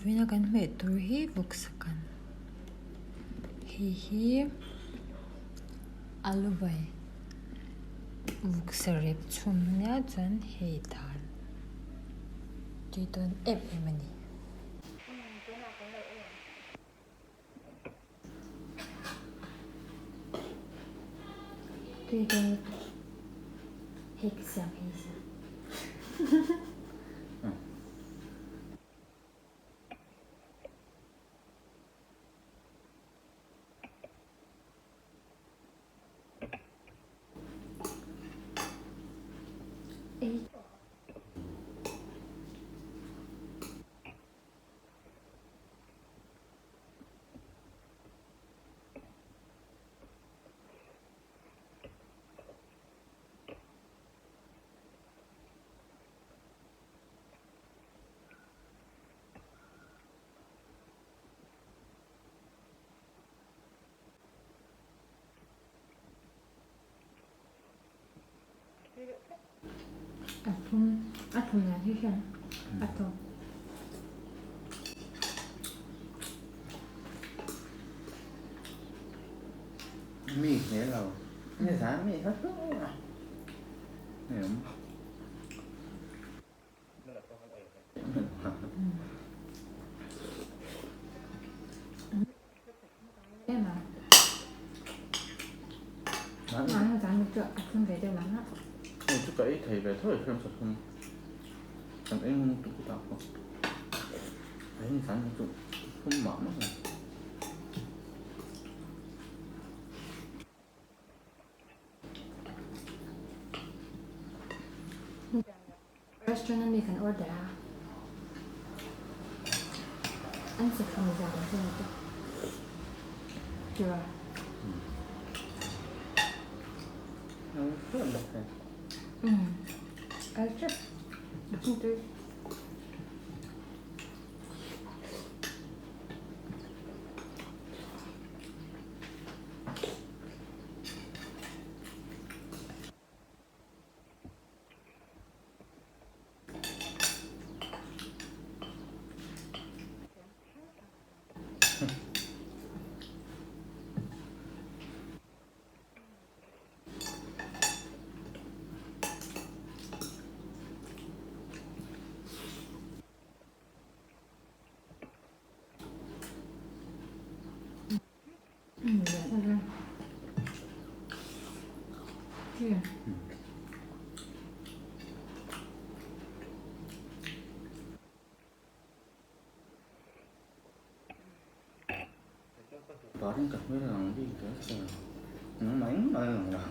Vawiin a kan hmeh tur hi vawksa kan hei hi alu bai vawksa rep chhum ania chuan hei dal tui dawn em em a ni. Tui dawn lutuk hei ka siam hei sia. A thum a thum dan hi hian a tawp. Mi hle lo ni zan mi kha chu Hei chu ka ei thei ve tho e hriam sathum kan ei ngun tuk tak pawh hei ni zan hi chu thum mah mah a ni. Restaurant ami kan order a, an sathum zan ang chu ni tawp tiraw. Umm kal tep a hung tui. Parin ka hmel ang bik zel che nangmah engmah a lang lo.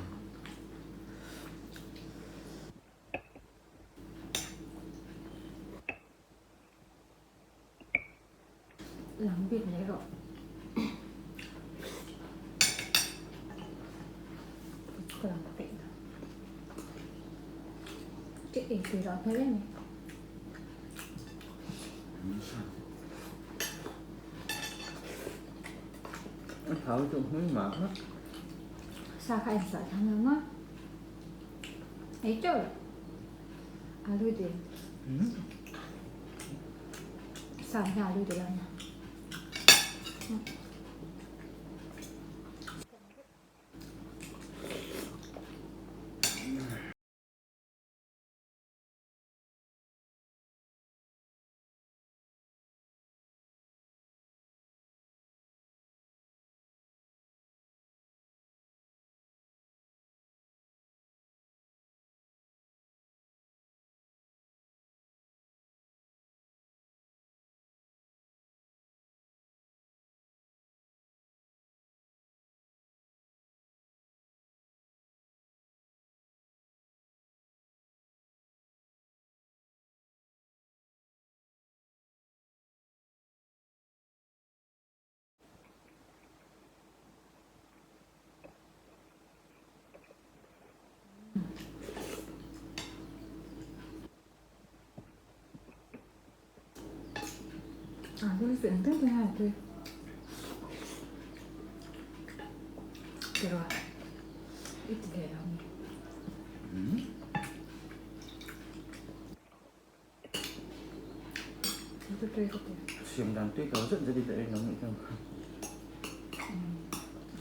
Lang bik mai rawh. Ka lang peih lo. Ka ei tui loh hmel em. A thau chu hmui mah mah. Sa kha en suah thiam lo maw? Ei teuh lo. Alu tui. Sa hian alu tui lo nia. À, tôi chuyện tiếp theo tôi. Được rồi. Ít về không? Tôi Tui ka ti. Siam dan tui lo zet zet i daih lo nih chuan.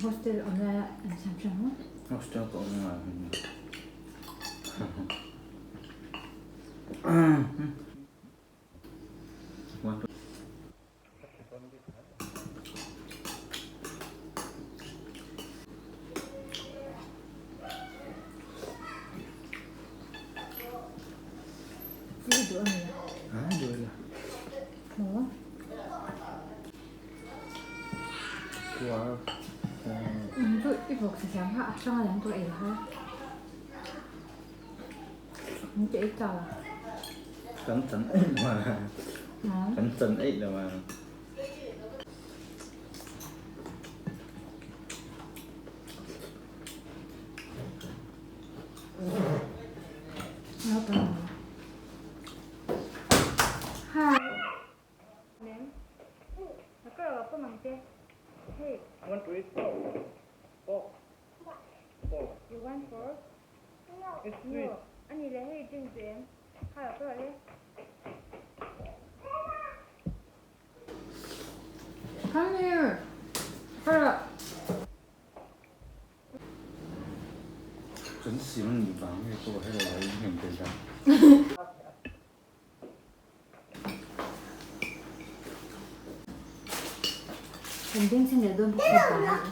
Hostel awm lai a an siam hrang maw? Hostel ka awm ngai hin. Chi duh a ni a? A duh ila. Maw? Kuar. Chu i vawk sa siam kha a hrang a lam tur ei har. Min ti ei chau a. Kan chan eih lo a. Kan chan eih lo a. Hi. Want to eat pork? Pork. Pork. You want pork? It's sweet. Ani le hei drink duh em? Kha lo pawh le. Come here. Hurry up. Kan sim a nih vang nge pawh hei lo in hnem thei ta. Kan beng chhe leh dawn bawk si vang.